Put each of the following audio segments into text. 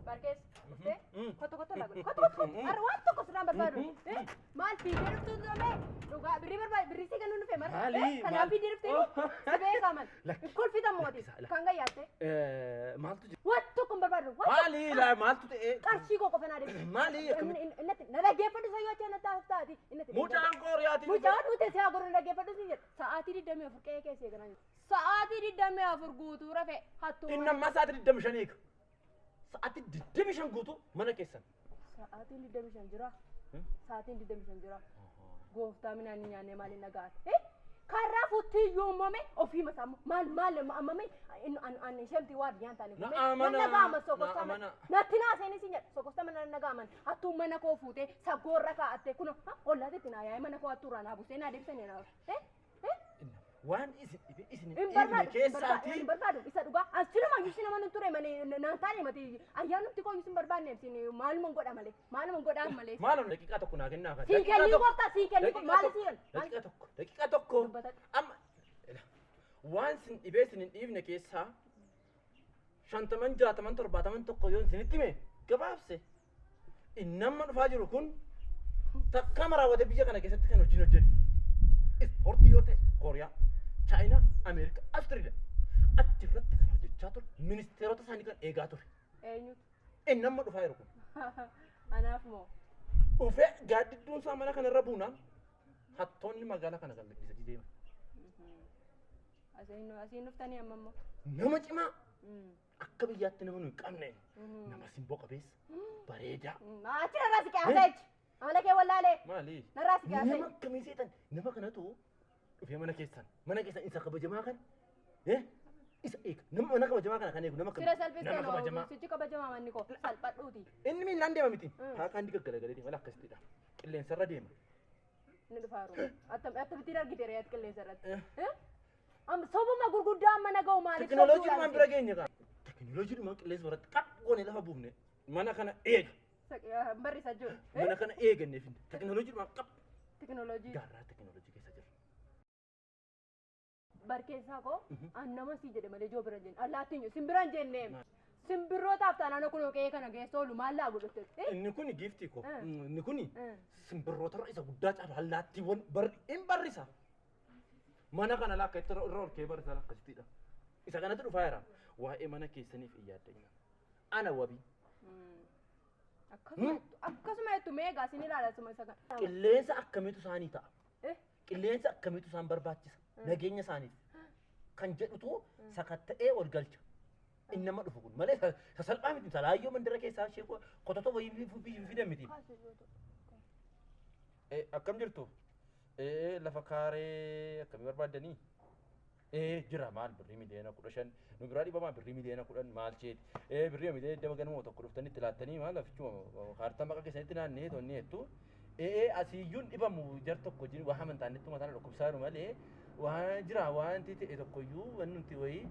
Barkees dhuftee kottu kottu laa kottu kottu har'a waan tokko sirraan barbaadu. Maal fiigee dhuftuu turame dhugaa birrii barbaadu birrii si kennuun dhufe mara. Maali? Kanaaf fiigee dhuftee si beekaman. Lakki. Kolfita mooti kan gayyaatte. Maaltu jira? Waan tokko hin barbaadu. Maali laa maaltu ta'e? Qarshii koo qofa naa deebisi. Maali akkamitti? Innatti na dhaggeeffadhu sayyoo achii natti taati. Mucaan Kooriyaatiin Mucaan dhute si haa godhu na dhaggeeffadhu si jedha. Sa'aatii 24 qe'ee keessa eeganaa jiru. Sa'aatii 24 guutuu rafe hattuu. Inni ammaa sa'aatii 25 eega. Sa'aatii 25 guutuu mana keessan. Sa'aatiin 25 jira. Sa'aatiin 25 jira. Gooftaa midhaan hin nyaanne maaliin dhaga'ate? Karaa fuutti iyyuu uumame ofii mataa maal maal ammame an ishemti waan nyaatan taane. Na amana, Nan dhaga'ama na sokostama. amana. Natti naaseenis hin jedha sokostama nan dhaga'aman. Hattuun mana koo fuutee sagoorra kaa'atte kun ollaatti itti naa yaa'ee mana koo hattuurraa naa buusee naa deebisanii naa. Waan isin dhibe isin Hin hin dhiibne barbaadu, hin keessaatii barbaadu isa dhugaa. As siluma iyyuu nama nun ture malee naan taane mati ayyaanumti koo iyyuu sin barbaanne sin maaluma godha malee maaluma godhaan malee. Maal daqiiqaa tokko naa kennaa kan. Sii kennii gooftaa sii kennii maali sii kennu? Daqiiqaa tokko daqiiqaa tokko Dubbatadhu. amma waan sin dhibee isin hin dhiibne keessaa 50 60 70 tokko yoo isinitti hime gabaabse inni amma dhufaa jiru kun takka raawwate biyya kana keessatti kan hojiin hojjetu ispoortii yoo ta'e Kooriyaa, Chaayinaa, Ameerikaa, Awustiriiliyaa achirratti kan hojjechaa ture ministeerota isaanii kan eegaa ture. Eenyutu? Inni amma dhufaa jiru kun. Anaaf moo? Dhufee gaaddidduun isaa mana kanarra buunaan hattoonni magaalaa kana kan gadhiisanii deeman. Asiin dhuftanii amma immoo. Nama cimaa akka biyyaatti nama nu hin qabne nama simboo qabeessa bareedaa. Achi narraa si qe'aa jechi. Amala kee wallaalee. Maali? Narraa si qe'aa Nama akkamii seetan nama kanatu dhufee mana keessan isa kabajamaa kana isa eega nama mana kabajamaa kana kan eegu nama Sira akkamii salphistee nama kabajamaa. sichi kabajamaa manni koo salphadhuuti. Inni miillaan deema miti. Mm. Haakaan ni gaggalagalee deema akkasittidha. Qilleensarra deema. Inni dhufaa jiru. Akkamittiin argite re'aati qilleensa irratti? Amma sobuma gurguddaa amma naga'u maaliif Tekinooloojiidhumaan bira geenye kaa. Tekinooloojiidhumaan qilleensa irratti qap goone lafa buufne mana kana eega. Barreessaa jiru. Mana kana eegannee finne tekinooloojiidhumaan qap Tekinooloojii. gaarraa tekinooloojii keessa jirra. Barkeessaa koo an nama sii jedhe malee ijoo bira hin jenne allaattiin jiru simbira hin jenne simbirrootaaf taanaan kun qe'ee kana geessa oolu maal laa godhatte. Inni kun giiftii koo. Inni kun simbirrootarra isa guddaa caalu allaattiiwwan hin barrisa. Mana kana laakka itti irra ol ka'ee barrisa akkasittidha. Isa kanatti dhufaa jira. Waa'ee mana keessaniif hin yaadda'ina. Ana wabii. Akkasuma jettu mee egaa sin ilaala suma isa kana. Qilleensa akkamiitu isaanii ta'a? Qilleensa akkamiitu isaan barbaachisa? Nageenya isaaniif. Kan jedhutu sakatta'ee ol galcha. Inni nama dhufu kun malee sasalphaa miti. Salaayyoo mandara keessaa ishee kototoo wayii fidan miti. Akkam jirtu? Lafa kaaree akkamii barbaaddanii? Jira maal birrii 15 miliyoona nu biraa dhibamaa birrii 10 miliyoona maal cheeti? Birrii 20 miliyoona ganuma tokko dhuftanii itti laattanii maal lafichuma kaartaa maqa keessanitti naannee tonni jettu. Asiiyyuun dhibamu jar tokko jiru waa amantaanittu mataan dhukkubsaa jiru malee waan jira wanti ta'e tokkoyyuu wanni nuti wayii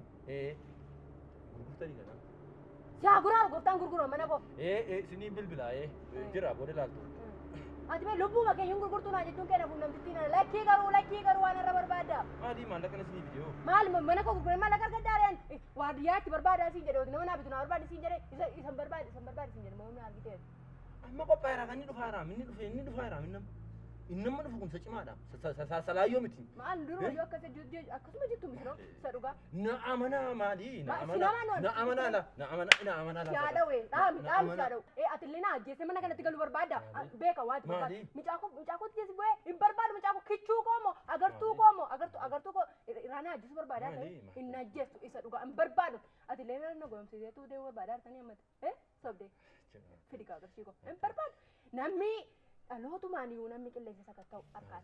gurgurtanii kana. Yaa guraaru gooftaan gurgura mana koo. Isiniin bilbilaa jira booda ilaaltu. Ati mee lubbuma kee hin gurgurtuu naa jechuun kee nafuuf namtittiin ana lakkii garuu lakkii garuu waan irra barbaadda. Maali maallaqa isinii fidee Maal mana koo gurguree maallaqa argaddaa reen waardiyyaatti barbaadaa siin jedhe nama naa bitu naa barbaade siin jedhe isa isan barbaade isan barbaade siin jedhe moo na argiteef. Amma qophaa'eera kan inni dhufaara inni dhufe inni dhufaara inni nama inni nama dhufu kun isa cimaadha salaayyoo miti. Maal duruma yoo akkas akkasuma jettu misiroo isa dhugaa. Na amanaa maali na Ma- amanaa si nama na amanaa la na amanaa na amanaa la. Yaa dhawee dhaami Na dhaami amanaa. yaa dhawee. Ee ati illee na ajjeese mana kanatti galuu barbaadda. Beeka waan ati barbaaddu. Maali? Mucaa koo mucaa kootti jeesi bu'ee hin barbaadu mucaa koo kichuu koo moo agartuu koo moo agartuu agartuu koo irraa na ajjeesuu barbaadaa ta'e Maali? hin ajjeestu isa dhugaa hin barbaadu. Ati illee na goomsitee deemuu barbaadaa harkanii ammatti. Ee sobdee fidi kaa agarsiikoo hin barbaadu. Namni dhalootumaan iyyuu namni qilleensa sakatta'u harkaan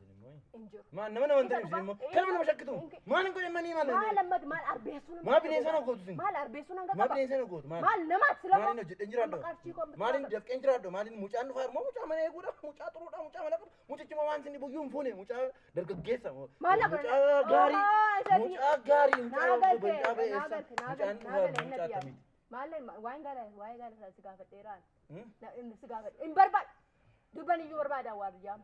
hin jiru. Maal nama nama hin ta'in immoo kan nama shakkitu maal hin godhe manii maal Maal ammatti maal arbeessuu nama Maal bineensa na gootu sin? Maal arbeessuu nan Maal qaba? bineensa na gootu maal? Maal namaatti sila Maaliin hojjedheen jiraadhu? Qarshii koo Maaliin dafqeen jiraadhu? Maaliin mucaan dhufaa immoo mucaa mana eeguudha? Mucaa xuruudha? Mucaa mana qabu? Mucichi immoo waan isin buyyuu hin fuune mucaa dargaggeessa. Maal Mucaa gaarii. Mucaa gaarii. Mucaa Naa galte, mucaa naa ba'eessa. galte, naa Mucaan galte, naa dhufaa galte, mucaa natti yaadu. akkamiiti? Maal waa'ee gaala waa'ee gaala si gaafadheeraan. Hmm? Si gaafadhe. Hin barbaadu. Durban iyyuu barbaada waardiyyaa.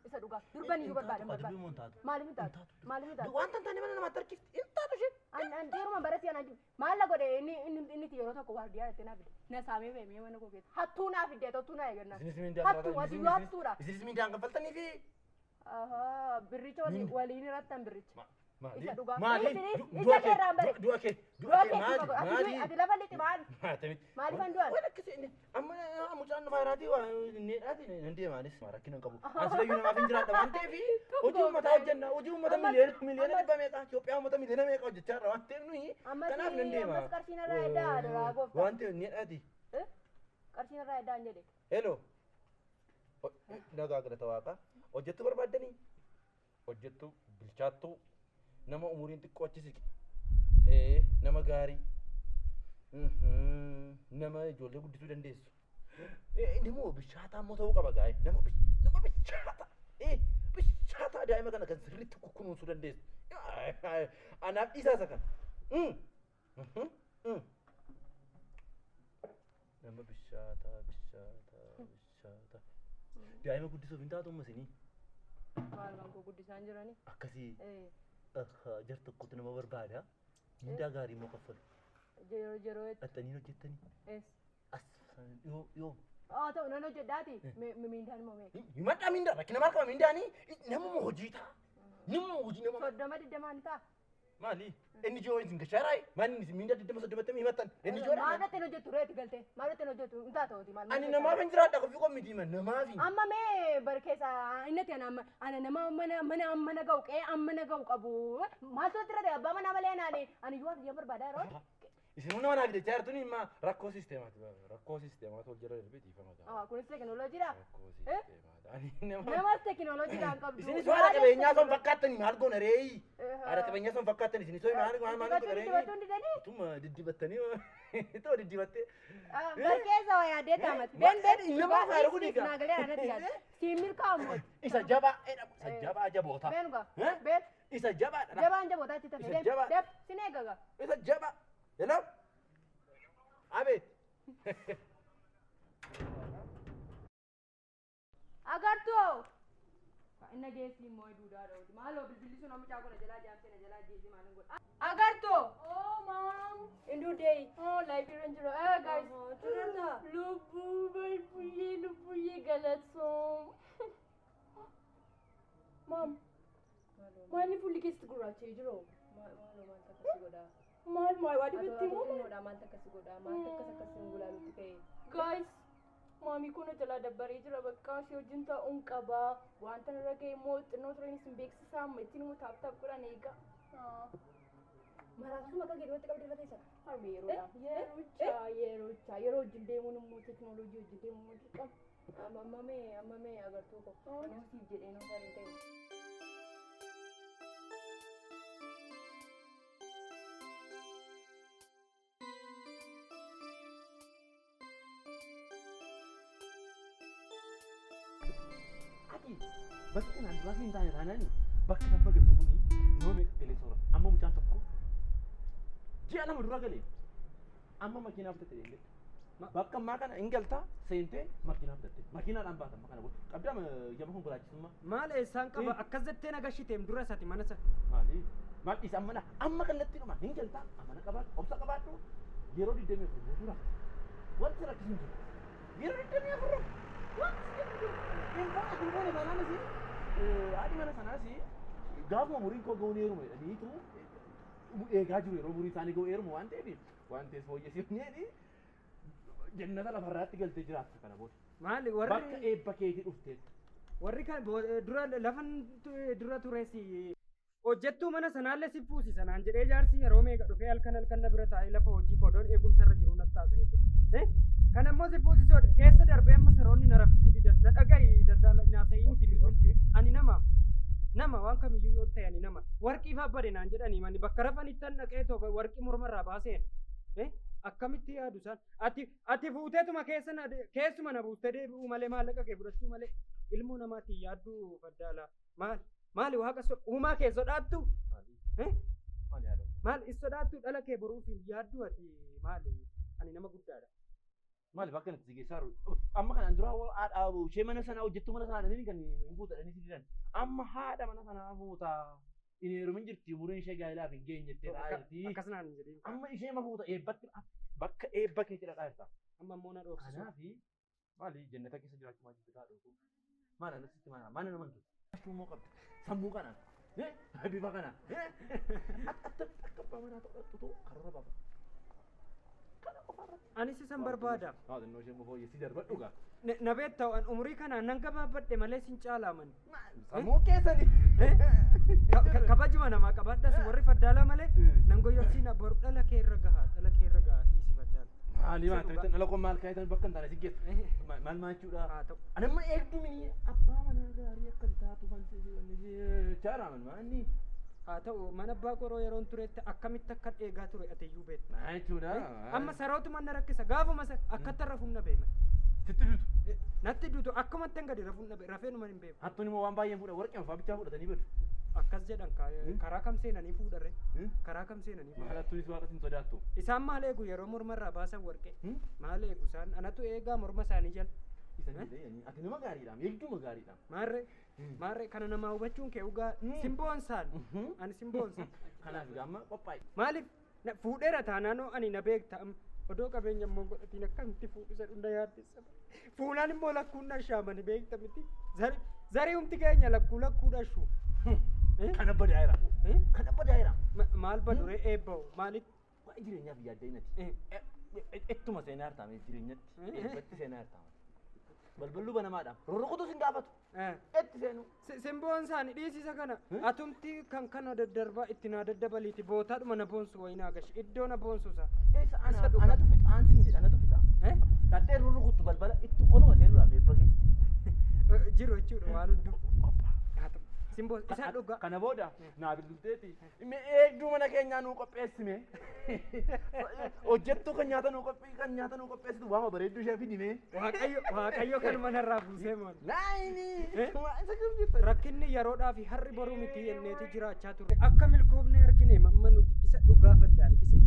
Isa dhugaa. Durban iyyuu barbaada. Dubbii immoo hin taatu. Maaliif hin taatu? Maaliif hin taatu? Wanta hin taane mana namaatti harkifti. Hin taatu isheen. An dhiiruma barasii anaan jiru. Maal la godhe inni inni yeroo tokko waardiyaa jettee naa fide. Na saamee beemee mana koo keessa. Hattuu naa fidde hattuu naa eegannaa. Isinis miindaa Hattuu ati yoo hattuudha. Isinis miindaan kaffaltanii fi Ahaa birricha waliin irrattan birricha. Maali? Isa dhugaa. Maali? Ija keerraan bare. Du'a kee. Du'a Du'a kee kee maali? maali? Maali? Ati lafa lixi maali? Maatamitti. Maaliif an du'an? Waan akkasii inni amma mucaan dhufaa jiraatii waa needhaati nan deemaanis rakkina hin qabu. Ani silayyuu namaaf hin jiraadha waan ta'eef hojii uummataa hojjenna. Hojii uummata miliyoona dhibba meeqa Itoophiyaa uummata miliyoona meeqa hojjechaa jirra waan ta'eef nuyi kanaaf nan deema. Ammas qarshiin irraa eddaa duraa gooftaa. Waan ta'eef needhaati. Qarshiin irraa eddaa hin jedhe. Hello. Nagaa galata waaqaa. Hojjettuu barbaaddanii? Hojjettuu bilchaattuu nama umuriin xiqqoo achi siqe. Nama gaarii. Nama ijoollee guddisuu dandeessu. Nama bilchaataa immoo ta'uu qaba gaa'e. Nama bilchaataa. Bilchaataa daa'ima kana kan sirriitti kunuunsuu dandeessu. Anaaf dhiisaa isa kana. Nama bilchaataa bilchaataa bilchaataa. Daa'ima guddisuuf hin taatu ammas inni. Maal waan koo guddisaan jirani? Akkasii jar tokkotu nama barbaada. Mindaa gaarii immoo kaffalu. Yeroo yeroo Dhaxxanii hojjettanii. ees. As yoo yoo. Haa ta'u nan hojjedhaati. Miindaan immoo meeqa? Himadhaa mindaa rakkina maal qaba mindaanii namuma hojii ta'a. Namuma hojii nama. 30 20 ta'a. Maali? Inni ji'oo isin gashaaraay? Maali inni mindaa 20 30 himattan? Inni ji'oo Maal irratti hin hojjettu reeti galtee? Maal irratti hin hojjettu? Hin taatu maal? Ani namaaf hin jiraadha qofii qommi diima namaaf hin. Amma mee barkeessa inni ta'an amma ana nama mana mana amma na ga'u qe'ee amma na ga'u qabu. Maaltu irra ta'e abbaa manaa malee naani ani yoo hojii barbaadaa yeroo. Isin humna manaa fidachaa jirtuun imma rakkoo siisteemaati. Rakkoo siisteemaati ol jala darbee dhiifama ga'a. Kunis teekinooloojiidha. Rakkoo siisteemaati. Ani nama. Namas teekinooloojiidhaan qabdu. Isinis haadha qabeenyaa son fakkaattanii maal goona reeyi? Haadha qabeenyaa son fakkaattan isinis maal maal maal goona reeyi? Diddibattuu didanii? Tuma diddibattanii tuma diddibattee. Barkeessa waa yaaddee taamati. Ben ben. Nama faara kun egaa. Naa galee anatti yaadde. Siin milkaa'u. Isa jabaa jedhamu. Isa jabaa jaboota. Ben gaa. Ben. Isa jabaadha. Jabaan jabootaa achi tafe. Isa jabaa. Def sin eegaga. Isa jabaa. Hello? Abeet. Agartuu. Inna geessi immoo duudaa dhawti. Maaloo bilbilli sun mucaa kana jalaa jaamsee na jalaa jeesi maalin godha. Agartuu. Oh, mom. Induu deeyi. Oh, life irra hin jiru. Guys. Lubbuu balbuyyee lubbuyyee galatsoom. Mom. Maalli fuulli keessatti gurraacha'ee jiru? Maaloo maal takka si godhaa? Maal maal waa dibattee moo? Maal takka si godhaa? Maal takkas akkas hin gulaalutti ka'e? Guys. Maamii kun jalaa dabbaree jira bakka ishee wajjin taa'uun qaba. Wanta irra ga'e immoo xinnoo tureen isin beeksisaa amma ittiin immoo taap taap godhan eega. Maraafisuma akka geedootti qabdee irra teessa. Harmee yeroodha. Yerochaa yerochaa yeroo wajjin deemuun immoo teekinooloojii wajjin deemuun immoo dirqama. Amma mee amma mee agartuu ko. Nuusiif jedhee nuu saree ta'e. Ati bakka kanaan duraa siin taane taanaan bakka tabba galtu kuni nama meeqa galee soora. Amma mucaan tokko ji'a 2 dura galee amma makiinaa bitatte deemte. Bakka ammaa kana hin galtaa seentee makiinaa bitatte. Makiinaadhaan baata amma kana booda. Qabdaa jaba konkolaachisummaa. Maal eessaan qaba akkas jettee na gashiteem dura isaati mana sana. Maali? Maal dhiisa amma amma kallattii dhuma hin galtaa amana qabaadhu obsa qabaadhu yeroo 24 guutuu rafa. Wanti rakkisu hin jiru. Yeroo 24 rafa. Wanti rakkisu hin jiru. Hin fuune taanaanis haadhi mana sanaas gaafuma umuriin koo ga'uun heeruma jedhaniitu eegaa jiru yeroo umurii isaanii ga'u heeruma waan ta'eef waan ta'eef fooyyessifneedhi jannata lafarraatti galtee jiraatta kana booda. Maali warri Bakka eebba keetii dhufteetti. Warri kan dura lafan dura tures hojjettuu mana sanaallee si fuusisa naan jedhee jaarsi yeroo meeqa dhufee halkan halkan na bira taa'ee lafa hojii kodoon eegumsa irra jiru natti haasa'ee ture. Kan ammoo si fuusisoodha keessa darbee amma saroonni na raffisuu didan na dhaga'i daldala naasa'ii bilbil ani nama waan kamiyyuu yoo ta'e ani nama warqii fa'aa bade naan jedhanii manni bakka rafanitti dhaqee too warqii mormarraa baaseen akkamitti yaadu isaan ati fuuteetuma keessuma na buustee deebi'uu malee maallaqa kee fudhachuu malee ilmoo namaatiin yaadduu faddaala maal maali waaqa uumaa kee sodaattu maal is sodaattu dhala kee boruuf hin yaaddu ati maali ani nama guddaadha. Maali bakka kanatti si geessaa jiru? Amma kanaan dura haadha ishee mana sanaa hojjettuu mana sanaa dhanii kan hin fuutadhanii si didan. Amma haadha mana sanaa fuutaa. Inni heerumin jirti umuriin ishee gaa'ilaaf hin geenye jettee dhaayirti. Akkas naan hin jedhin. Amma ishee mafuuta eebbatti bakka eebba keetti dhaqaa jirta. Amma immoo na dhoksisa. Kanaafi maali jannata keessa jiraachuu maal jibbitaa dhoofu? Maal anasitti maal maal nama hin Sammuu qabdi. Sammuu kanaan. Bifa kanaan. Akka abbaa manaa ta'u karoora baafa. Kana qofaarratti. Anis isan barbaada. Haa xinnoo ishee immoo fooyyessii darbadhu gaa. Na beektaa an umurii kanaan nan gabaabbadhe malee sin caalaaman. Sammuu keessani. Kabajuma namaa qabaadhas warri faddaalaa malee nan goyyomsiin boru dhala kee irra gahaa dhala kee irra gahaa dhiisi faddaala. Maali maal ta'e dhala koo maal kaayitan bakka hin taane si geessa. Maal maal jechuudha. Haa ta'u. Ani amma eegduu mini abbaa manaa gaarii akka taatu chaaraaman maanni. Haa ta'u mana abbaa qoroo yeroon turetti akkamitti akka eegaa ture ati iyyuu beekta. Maal jechuudha. Amma sarootuma na rakkisa gaafuma akkatti rafuun na beema. Sitti duutu. Natti duutu akkumatti gadi rafuun na rafeenuma hin beeku. Hattuun immoo waan baay'een fuudha warqee fa'aa bichaa fudhatanii badu. Akkas jedhan karaa kam seenanii fuudharre karaa kam seenanii fuudharre. Hattuunis waaqa sin sodaattu. Isaan maal eegu yeroo mormarraa baasan warqee maal eegu isaan anatu eegaa morma isaanii jala. Isan jedhee ati nama gaariidha eegduma gaariidha. Maarree maarree kana namaa hubachuun kee dhugaa simboonsaan ani simboonsa. Kanaaf amma qophaa'e. Maaliif fuudheera taanaanoo ani na beekta odoo qabeenya immoo godhatiin akkamitti fuudhu isa hunda yaaddessa. Fuulaan immoo lakkuun dhashaamani beekta miti zarii humti keenya lakkuu lakkuu dhashu. Kana badaa'eera. Kana badaa'eera. Maal baduree eebba'u maaliif? Waa'ee jireenyaaf yaadda innati. Ittuma seenaa hartaame jireenyatti. Eebbatti seenaa hartaame. Balballu banamaadha. Rurrukutu sin gaafatu. Itti seenu. Simboon isaanii dhiisisa kana. Atumti kan kana daddarbaa itti naa daddabaliiti bootaadhuma na boonsu wayinaa gashi iddoo na boonsu isaa. Eessa anatu fixa aan sin jedha anatu fixa. Dhattee rurrukuttu balbala itti oluma seenuudhaaf eebba kee. Jiru jechuudha waan hunduu. Simboo isaa dhugaa. Kana booda naa bilbilteeti. Eegduu mana keenyaa nuu qopheessime. Hojjettuu kan nyaata nuu kan nyaata nuu qopheessitu waama bareedduu ishee fidime. Waaqayyo waaqayyo kan manarraa buusee moon. Naayini. Isa kam jettan. Rakkinni yeroodhaa fi har'i boruu miti jenneeti jiraachaa turre. Akka milkoofne argine amma nuti isa dhugaa faddaal isa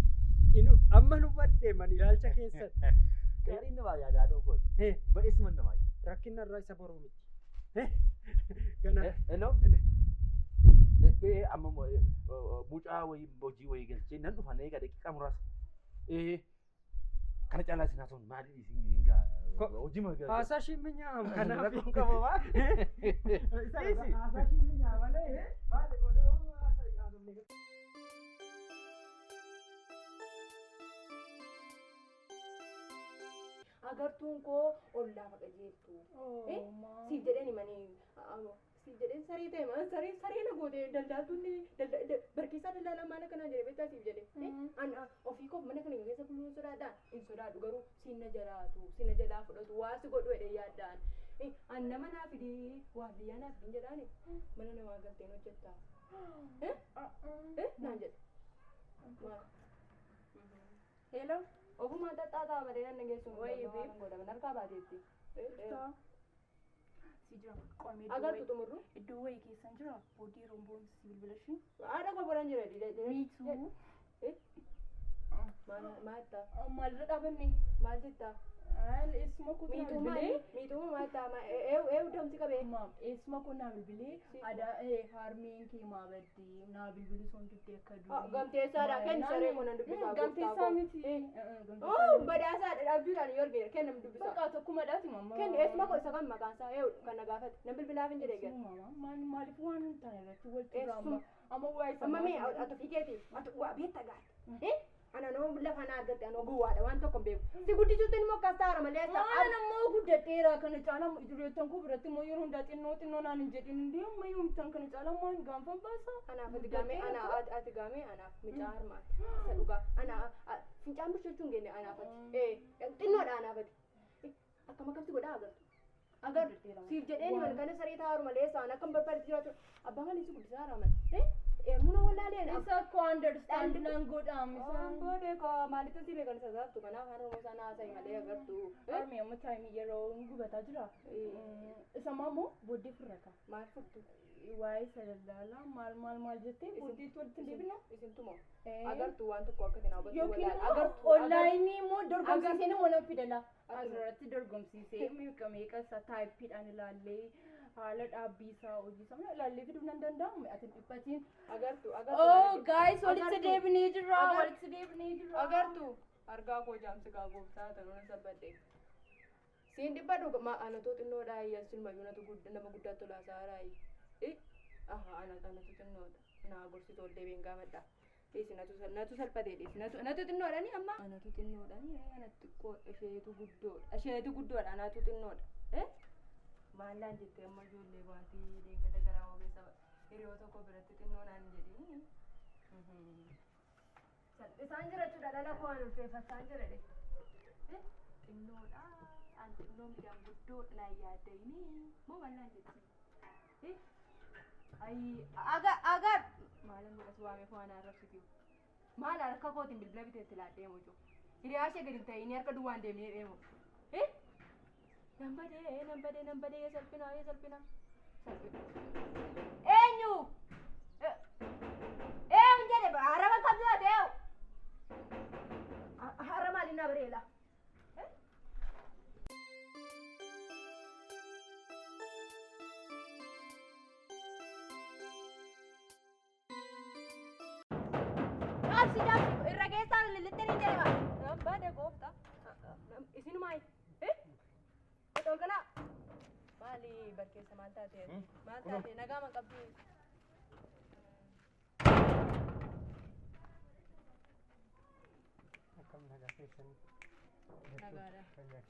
inu amma nu badhee man ilaalcha keessatti. Gaariin namaa yaadaa dhokooti. Ba'eessuma namaa. Rakkinni irraa isa boruu miti. Gana. Hello. Amma mucaa wayii hojii wayii galchee nan dhufa egaa daqiiqaa muraasa. Kana caalaa isin haasa'uun maali isin gaa hojii ma gaa. Haasaa ishii minyaa'am kanaaf. Rakkoon qaba maa. Haasaa ishii minyaa malee maali odoo haasaa. Agartuun koo ollaa faqa jeeltu. Siif jedheen himanii siif jedheen saree ta'e maan saree saree na goote daldaaltuun barkeessaa daldaalaa maal akkanaa jedhe beektaa siif jedhe. An ofii koof mana kana keessa buluun sodaadhaan hin sodaadhu garuu siin na jalaatu siin na jalaa fudhatu waa si godhu jedhee yaaddaan. An nama naa fidii waa biyyaa naa fidin jedhaani mana namaa galteen hojjettaa. Naan jedhe. Hello. Ofumaa xaxxaataa malee nan dhageessuun Wayii godhaman harkaa baateetti. Si jira qormee Agartu xumurru. Iddoo wayii keessan jira booddee yeroon boonsi si bilbila ishee. Haadha koo boran jira. Miituu. Maal jettaa? Maalirra dhaabanne? Maal jettaa? Eessuma koo naa Miituu maali? bilbilee. Miituu maal jettaa? Eewu damsi qabee. Maam eessuma koo naa bilbilee aadaa harmeen kee maa baddee naa bilbilu son jettee akka durii. Gamteessaadha kenni saree koo nan dubbisaa. Gamteessaa miti. Badhaasaadha dhabduudhaan yoo argine kenni nam dubbisaa. Bakka tokkumadhaati mamma. Kenni eessuma koo isa kan maqaan isaa eewu kan na gaafate nan bilbilaaf hin jedhee gara. Maaliif waan hin taane irratti wal turre amma amma waa'ee Amma mee ati ofii keetii ati waa beekta gaafate. Ana nama lafa na argatte ana gowwaadha waan tokko hin beeku. Si guddisuutti immoo akkas taara malee. Maal ammoo guddadheera kana caalaa ijoolleen koo biratti immoo yeroo hundaa xinnoo xinnoo naan hin jedhin hundee amma yoomtan kana caalaa maal gaanfan baasa. Anaaf ati gaamee ati gaamee anaaf mucaa harmaati. Isa dhugaa ana fincaan bulchachuu hin genne anaaf ati. Xinnoodha anaaf ati. Akkam akkamti godhaa agartu. Agartu siif jedheen himan kana saree taaru malee isaan akkam barbaade jiraatu abbaa malee si guddisaa haraman. Eermuna wallaaleen. Isa koo understand nan godhaam isaan. Boodee koo maalitti si beekan isa saaftu kanaaf afaan Oromoo sana haasa'i malee agartu. Harmee amma taayimii yeroo gubataa jira. Isa maamoo booddee furrata. Maal furtu? Waa'ee isa daldalaa maal maal maal jettee booddeetti walitti deebina. Isintumoo agartuu waan tokko akka kanaa hubachuu Yookiin wallaala. immoo Agartuu onlaayinii immoo dorgomsiisee nama nama fidala. Asirratti dorgomsiisee meeqa meeqa isa taayippiidhaan ilaallee Haala dhaabbii isaa hojii isaa mana ilaallee fiduu nan danda'amu ati dhiphatiin agartu agartu. Oh guys, walitti deebinee jirra. Walitti deebinee jirra. Agartu argaa koo jaamsi gaa gooftaa ta'uu nan sabbadhe. Siin dhibbadhu ma anatoo xinnoodha ayyaas ilmayyuu natu nama guddaatti olaasaa raayi. Aha anatu xinnoodha. Naa gorsitu ol deebiin gaafadha. Dhiisi natu salphatee dhiisi natu xinnoodha ni amma. Anatu xinnoodha ni anatu xiqqoo isheetu guddoodha isheetu guddoodha anatu xinnoodha. Maallaan jettee amma ijoollee baatii deengada garaa ogeessa hiriyoo tokko biratti xinnoo naan jedhini. Isaan jira jechuudha dhala koo waan ulfeeffataan jira dhe. Xinnoodha an xinnoo midhaan guddoodha naan yaaddayini moo maallaan jetti? Ayi agar agar maalan godhas waamee fo'aan arrabsitiyu. Maal harka kootiin bilbila biteetti laadhee mucuu. Hiriyaa ishee gadi hin ta'in harka duwwaan deemnee deemu. Nambadee nambadee nambadee yee salphina yee salphina. Eenyu? Eenyu jedhe araba qabdu ati eewu. Har'a maaliin na bareela? Cabsi cabsi irra keessaan lillixxee ni jedhama. Nambadee gooftaa. Isinumaa. Ol galaa. Maali barkeessa maal taate? Maal taate? Nagaa man qabdu. Akkam nagaa keessanii? Nagaadha. Fayyaa.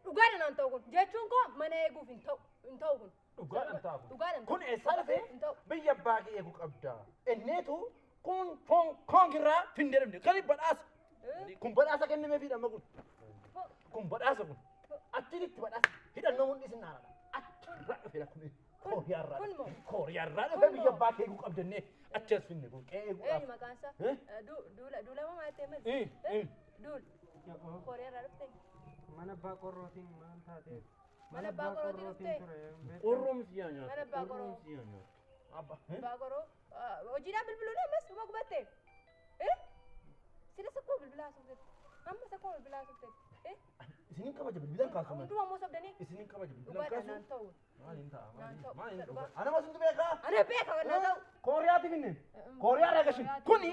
Dhugaadha naan ta'u kun jechuun koo mana eeguuf hin ta'u hin ta'u kun. Dhugaadhaan ta'a kun. Dhugaadhaan Kun eessaa dhufee? Hin ta'u. Biyya abbaa kee eeguu qabda. Inneetu kun Hong Kong irraa findee dhufne. Kan badhaasa. Kun badhaasa kennameefidha amma kun. Kun badhaasa kun. Achitti badhaasa. Hidhannoo mul'isin haaraadha. Achirraa dhufe kun. Kooriyaarraa. Kun moo? Kooriyaarraa dhufe Kun biyya moo? abbaa kee eeguu qabdannee achi as finne kun qe'ee eeguudhaaf. Eenyu maqaan isaa? Eh? Duula duulama maal ta'e mas? Eh, eh. Duul. Kooriyaarraa dhufte. Mana abbaa qorrootiin maal taatee? Mana abbaa qorrootiin dhuftee? ture. Qorroomsi yaa nyaatu. Mana abbaa qorroo. Qorroomsi yaa nyaatu. Abbaa. Abbaa qoroo. Hojiidhaan bilbiluun ammas dhuma gubatte. Sila sakkoo bilbilaa haasoftetti. Amma sakkoo bilbilaa haasoftetti. Isinin kabaja bilbilaan kaasu. Hundumaa immoo sobdanii. Isinin kabaja bilbilaan Dhugaadha kaasu. naan ta'u. Maaliin ta'a? Naan ta'u. Maaliin Dhugaa. ta'u? Ana masintu beekaa? Ana beeka kan naan ta'u. Kooriyaatti finne. Kooriyaa irraa gashin. Kuni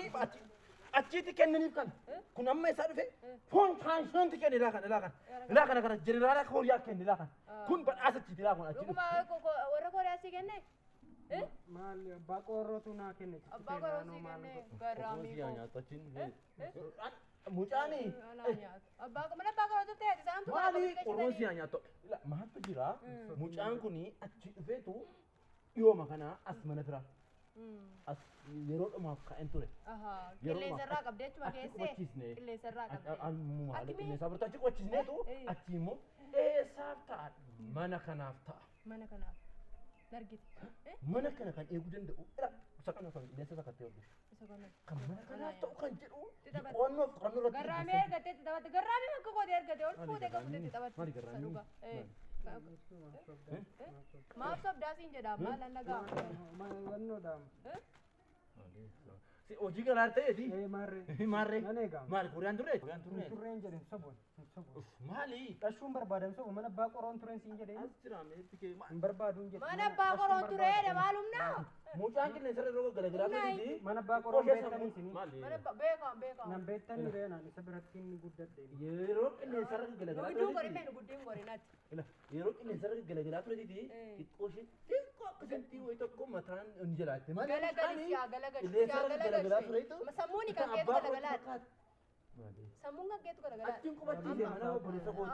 achitti kennaniif kana. Kun amma isaa dhufe foon taanshoonti kenne ilaa kana ilaa kana. Ilaa kana kana jeneraala Kooriyaa kenne ilaa kana. Kun badhaasa achitti ilaa kun achi Dhuguma warra Kooriyaa si kenne? Maal abbaa qorrootu naa kenne. Abbaa qoroo si kenne garraamii koo. Mucaani Anaa nyaatu. Abbaa mana abbaa qoroo turte ati isaan maali qorroon si nyaattu. Maaltu jira? Mucaan kuni achi dhufeetu dhiyooma kana as mana fira. As yeroo dhumaaf ka'een ture. Qilleensarraa qabdee achuma Achi keessee. qubachiisne. Qilleensarraa qabdee. Haala Ati mee- qilleensaa birtuu achi qubachiisneetu achi immoo eessaaf ta'a? Mana kanaaf ta'a. Mana kanaaf. Dargite. Mana kana kan eeguu danda'u isa kana kan qilleensa sakattee hojjetu. Isa kana. Kan mana kanaaf ta'u kan jedhu Taphatte. qo'annoof qorannoo irratti Garraamee argattee itti taphatte. Garraamee bakka kootee argate ol Maali fuutee garraamni? qabuutee itti taphatte. Maali Isa garraamni? dhugaa. Maaf sobdaa siin jedha maal an dhagaa. Wannoodha. Hojii garaa ta'eeti. Ee maarree. Maarree. Nan eegama. Maali Kooriyaan turre? Kooriyaan turre. Turreen jedhe soboon. Soboon. Maali? Dhashuun barbaadan sobo mana abbaa qoroon tureen siin jedhe. As jira meetti kee Hin barbaaduun jedhe. Mana abbaa qoroo tureedha maal humnaa? Mucaan qilleensa irra yeroo garaagaraa tureeti. Mana abbaa qoroon beektanii isinii. Maali? Mana beekaa beekaa. Nan beektanii reenaan isa biratti inni guddadhe. Yeroo qilleensa irra garaagaraa Guddin tureeti. godhin meenu guddin godhin ati. Yeroo qilleensa irra garaagaraa tureeti xiqqoo ishee xiqqoo akkasitti wayii tokko mataan hin jalaatte. Maali? Galagali siyaa galagali Qilleensa siyaa irra garaagaraa galagali. tureetu. Sammuuni kan keetu galagalaadha. Sammuun gaggeetu garagara. Achiin qubachiise mana obboleessa kooti.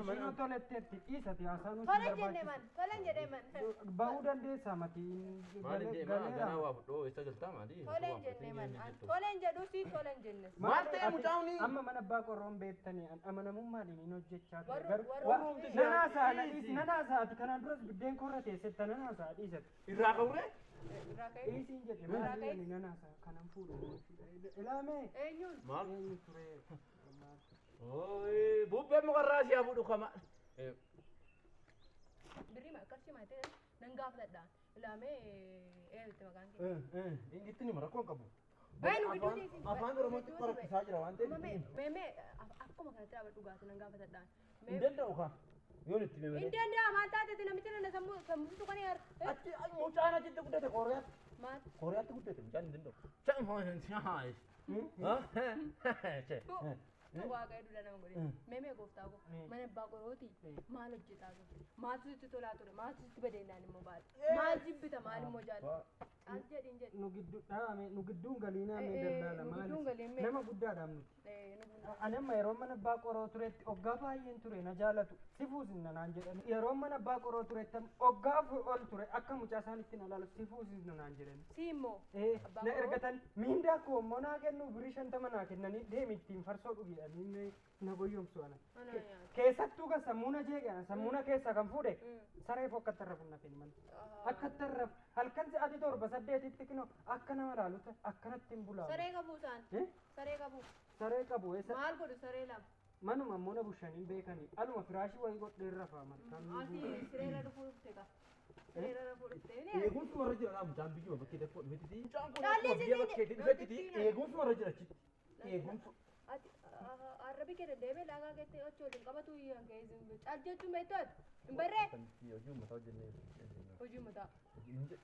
Mana toletteetti dhiisati haasaan Tolan jenne man, tolan jedhee man. Bahuu dandeessaa matiin. Maal deemaa ganaa waa fudhoo eessa galtaa maali? Tolan jenne man. Tolan jedhu si tolan jenne. Maal ta'e mucaawni? Amma mana abbaa qorroon beektanii amanamummaan hin hojjechaa ture. Warri Nan haasaati kanaan duras biddeen korra teessetta nan haasaa dhiisati. Irraa ka'uree? Irraa ka'e. Dhiisiin jedhe maali nan haasaa kanan fuudhu. Ilaamee. Eenyuun? Maal? Eenyu ture? Ooyi bubbeen mukarraa si'a fuudhu kama. Birrii qarshii maatee nan gaafadha. Ilaamee eenyutti maqaan kee? Inni itti nima rakkoon qabu. Baay'ee nu gidduu Afaan Oromootti qorakkisaa jira waan ta'eef. Meemee akkuma kanatti dhaabadhu dhugaatii nan gaafadha. Hin danda'u kaa. Yoon itti meemee. Hin danda'a maal taateeti namichi nana sammuu sammuu kan yaar. Achi mucaan achitti guddate Kooriyaatti. Maal? Kooriyaatti guddate mucaan hin danda'u. Waaqayyo duudha nama godhe. Meemee gooftaa koo mana abbaa qorooti maal hojjetaa ture? Maaltu sitti tolaa ture? Maaltu sitti badeennaan immoo baate? Maal jibbita maal immoo jaallata? Caal jedhiin jedhi. Nu gidduu dhaame nu gidduun galiinaa mee dallaala Nu maali? gidduun galiin mee? Nama guddaadhaam nuti. Ani amma yeroo mana abbaa qoroo turetti oggaa baay'een ture na jaalatu si fuusisna naan jedhan yeroo mana abbaa qoroo turetti oggaa ol ture akka mucaa isaanitti na laalu si fuusisna naan jedhan. Si immoo. Na ergatan miindaa koo immoo naa kennu birrii 50 naa kennanii deemi ittiin farsoo dhugiidhanii na goyyomsu ana. Keessattuu kan sammuuna jeeqan sammuuna keessaa kan fuudhe saree fokkatti irra funna fini mana. Akkatti irra halkan sa'aatii 7 8tti kinoo akka nama laalutti akkanatti hin bulaamu. Saree qabu isaan. Saree qabu. Saree qabu eessa? Maal godhu saree lama? Manuma immoo na bushaniin beekanii aluma firaashii wayii godhee rafaa malkaan. Ati sireera dhufuu dhufte kaa. Sireera dhufuu dhufte. Eegumsi warra jira laa mucaan biyyuma bakkee dafoo dhufettiti. Mucaan kun akkuma biyya bakkeetti dhufettiti eegumsi warra jira achitti. Eegumsi. Ati arrabi kee deddeebi'ee laagaa keetti achi waliin qabatu iyyaan kee caal jechuun beektu ati hin barree. Hojii uummataa hojjennee. Hojii uummataa.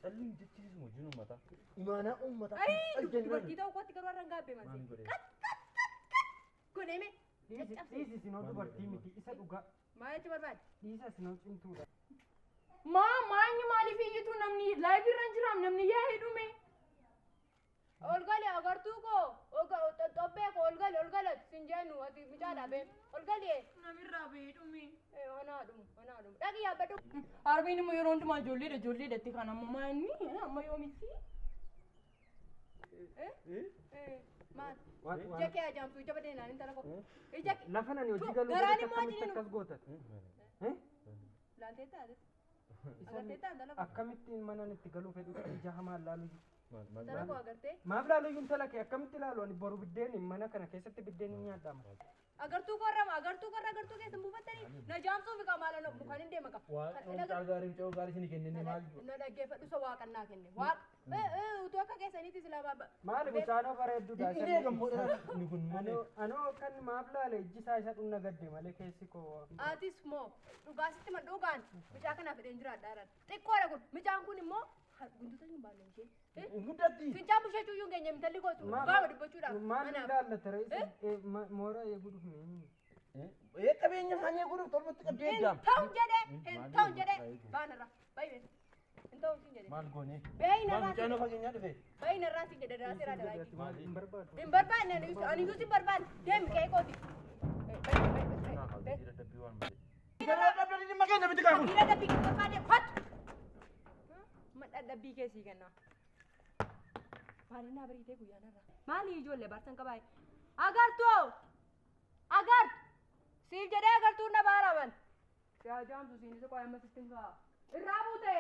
Calli hin jechisiisu hojiin uummataa. Imaanaa uummataa. Ayi dubartii ta'uu kootti garuu har'a hin gaabbee mansi. Kat kat kat kat godhee Dhiisi sinoo dubartii miti isa dhugaa. Maal jechuu barbaade? Dhiisa sinoo cimtuudha. Maa maanyi maaliif iyyitu namni laayif irra hin jiraam namni yaa'ee dhume. Ol gali agartuu koo xobbee koo ol gali ol gali sin jennu ati mucaa dhaabee ol gali. Namirraa bahee dhume. Onaa dhumu onaa dhumu dhaqi yaabbadhu. Harmeen immoo yeroo hundumaa ijoolleedha ijoolleedha itti kan amma maanni amma yoomitti. Maal? Ija kee ajaa'ibsu ija badee naan intala koo. Ija kee. Lafa nani hojii galuu Garaan immoo akkamitti ajiniinu. akkas gootan? Laaltee taate. Agartee taate intala koo. Akkamittiin mana itti galuu fedhu ija hamaan laalu Intala koo agartee. Maaf laalu iyyuu intala kee akkamitti laalu ani boru biddeen mana kana keessatti biddeen hin nyaadhama. Agartuu korra agartuu korra agartuu keessa buufattanii na jaamsuuf kaa maala mukaan hin deema kaa. Waan mucaa gaarii mucaa gaarii isin kennine maal? Na dhaggeeffadhu isa waaqannaa kenne. Waaqa utuu akka keessaniitti silaa baaba. Maali mucaanoo bareedduudha. Inni eegamu inni kun malee. Anoo kan maaf laale ijji isaa isa dhunna gadde malee keessi koo. Atis moo dhugaasitti ma dhugaan mucaa kanaaf fedheen jiraadha jedhan. Xiqqoodha kun mucaan kun immoo guntuta hin baanne ishee. Guddatti. Fincaan busheechuu iyyuu hin geenye intalli kootu gaama dubbachuudhaaf. Maal ilaallata re'ee moora eeguu dhufne. Ee qabeenya isaanii eeguudhaaf tolfatti qabdee Hin eeggaam. ta'u jedhee hin ta'u jedhee baanarra baay'ee hin ta'u siin jedhee. Maal goone? Baay'ee Maal narraa mucaan fageenyaa dhufe? baay'ee narraa siin jedhe daraa seeraa daraa. Hin barbaadu. Hin barbaanne ani iyyuu sin barbaanne deemi qe'ee kooti. Dadhabbii waan malee. Gara dadhabbii dhimma keenya miti kaa kun. Dhiira dadhabbii kee barbaade kottu. Ma dadhabbii kee sii kenna. Maali naa bariitee guyyaa narraa. Maali ijoollee barsan qabaa? Agartuu! Agartu! Siif jedhee agartuun na baaraman. Yaa jaamsu siin isa qo'ee amma sitti hin ka'a. Irraa buute!